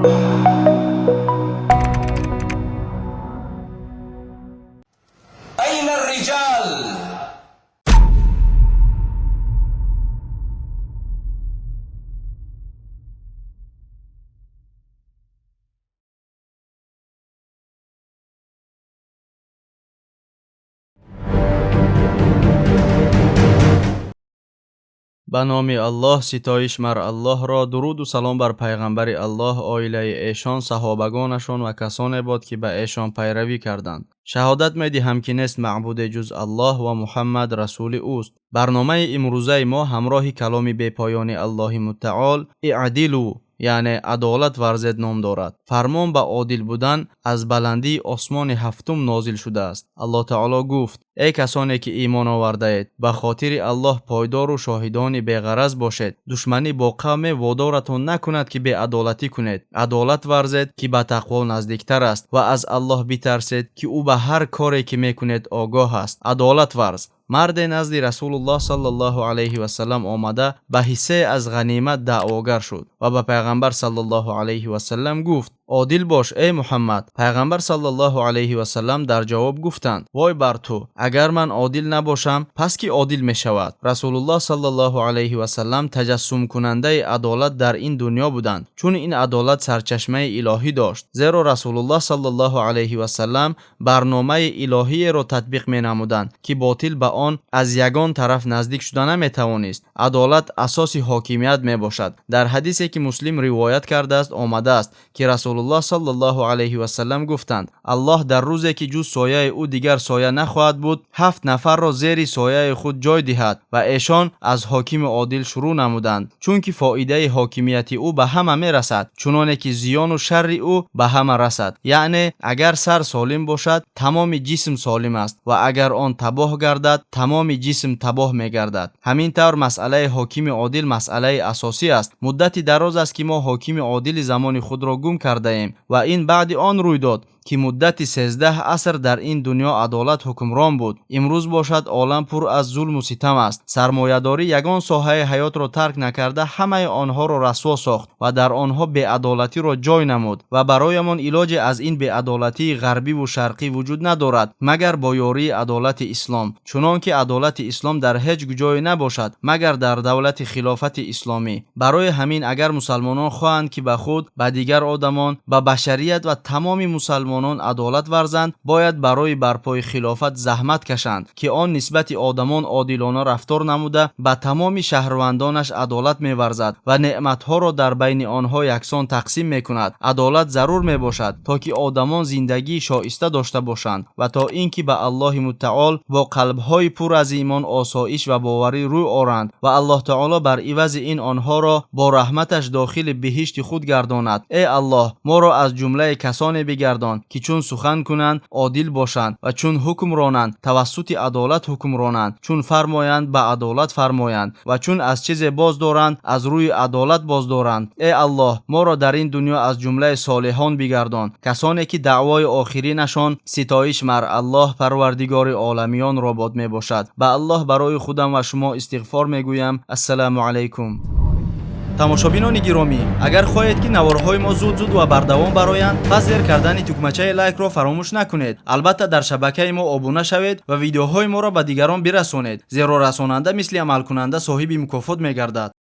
أين الرجال؟ Ба номи Аллоҳ, ситоиш мар Аллоҳро, дуруду салом бар пайғамбари Аллоҳ, оилаи эшон, саҳобагонашон ва касоне бод, ки ба эшон пайравӣ карданд. Шаҳодат медиҳам, ки нест маъбуде ҷуз Аллоҳ ва Муҳаммад расули ӯст. Барномаи имрӯзаи мо ҳамроҳи каломи бепоёни Аллоҳи Мутаол «Иъдилу», яъне адолат варзед ном дорад. Фармон ба одил будан аз баландии осмони ҳафтум нозил шудааст. Аллоҳ таоло гуфт: «Эй касоне ки имон овардаед, ба хотири Аллоҳ пойдору шоҳидони беғараз бошед. Душманӣ бо қавме водоратон накунад, ки беадолатӣ кунед. Адолат варзед, ки ба тақво наздиктар аст, ва аз Аллоҳ битарсед, ки ӯ ба ҳар коре ки мекунед огоҳ аст. Адолат варз.» Марде назди Расулуллоҳ саллаллоҳу алайҳи васаллам омада, ба ҳиссае аз ғанимат даъвогар шуд ва ба пайғамбар саллаллоҳу алайҳи васаллам гуфт: «Одил бош, эй Муҳаммад.» Пайғамбар саллаллоҳу алайҳи васаллам дар ҷавоб гуфтанд: «Вой бар ту, агар ман одил набошам, пас кӣ одил мешавад?» Расулуллоҳ саллаллоҳу алайҳи васаллам таҷассумкунандаи адолат дар ин дунё буданд, чун ин адолат сарчашмаи илоҳӣ дошт, зеро Расулуллоҳ саллаллоҳу алайҳи васаллам барномаи илоҳиеро татбиқ менамуданд, ки ботил ба он аз ягон тараф наздик шуда наметавонист. Адолат асоси ҳокимият мебошад. Дар ҳадисе, ки Муслим ривоят кардааст, омадааст, ки Расулуллоҳ саллаллоҳу алайҳи васаллам гуфтанд: «Аллоҳ дар рӯзе, ки ҷуз сояи ӯ дигар соя нахоҳад буд, ҳафт нафарро зери сояи худ ҷой диҳад», ва эшон аз ҳокими одил шурӯъ намуданд, чунки фоидаи ҳокимияти ӯ ба ҳама мерасад, чуноне ки зиёну шарри ӯ ба ҳама расад. Яъне агар сар солим бошад, тамоми ҷисм солим аст, ва агар он табоҳ гардад, тамоми ҷисм табоҳ мегардад. Ҳамин тавр, масъалаи ҳокими одил масъалаи асосӣ аст. Муддати дароз аст, ки мо ҳокими одили замони худро гум кардаем, ва ин баъди он рӯй дод, ки муддати 13 аср дар ин дунё адолат ҳукмрон буд. Имрӯз бошад, олам пур аз зулму ситам аст. Сармоядорӣ ягон соҳаи ҳаётро тарк накарда, ҳамаи онҳоро расво сохт ва дар онҳо беадолатиро ҷой намуд, ва бароямон илоҷе аз ин беадолатии ғарбиву шарқӣ вуҷуд надорад, магар бо ёрии адолати ислом. Чунон ки адолати ислом дар ҳеҷ ҷое набошад, магар дар давлати хилофати исломӣ. Барои ҳамин, агар мусалмонон хоҳанд, ки ба худ, ба дигар одамон, ба башарият ва тамоми мусалмонон адолат варзанд, бояд барои барпои хилофат заҳмат кашанд, ки он нисбати одамон одилона рафтор намуда, ба тамоми шаҳрвандонаш адолат меварзад ва неъматҳоро дар байни онҳо яксон тақсим мекунад. Адолат зарур мебошад, то ки одамон зиндагии шоиста дошта бошанд ва то ин ки ба Аллоҳи Мутаол бо қалбҳои пур аз имон, осоиш ва боварӣ рӯй оранд ва Аллоҳ таоло бар ивази ин онҳоро бо раҳматаш дохили биҳишти худ гардонад. Эй Аллоҳ, моро аз ҷумлаи касоне бигардон, ки чун сухан кунанд, одил бошанд ва чун ҳукм ронанд, тавассути адолат ҳукм ронанд, чун фармоянд, ба адолат фармоянд ва чун аз чизе боз доранд, аз рӯи адолат боз доранд. Эй Аллоҳ, моро дар ин дунё аз ҷумлаи солиҳон бигардон, касоне ки даъвои охиринашон «Ситоиш мар Аллоҳ, Парвардигори оламиёнро» бод мебошад. Ба Аллоҳ барои худам ва шумо истиғфор мегӯям. Ассалому алайкум. Тамошобинони гиромӣ, агар хоҳед, ки наворҳои мо зуд-зуд ва бардавом бароянд, пас зер кардани тугмачаи лайкро фаромӯш накунед. Албатта, дар шабакаи мо обуна шавед ва видеоҳои моро ба дигарон бирасонед, зеро расонанда мисли амалкунанда соҳиби мукофот мегардад.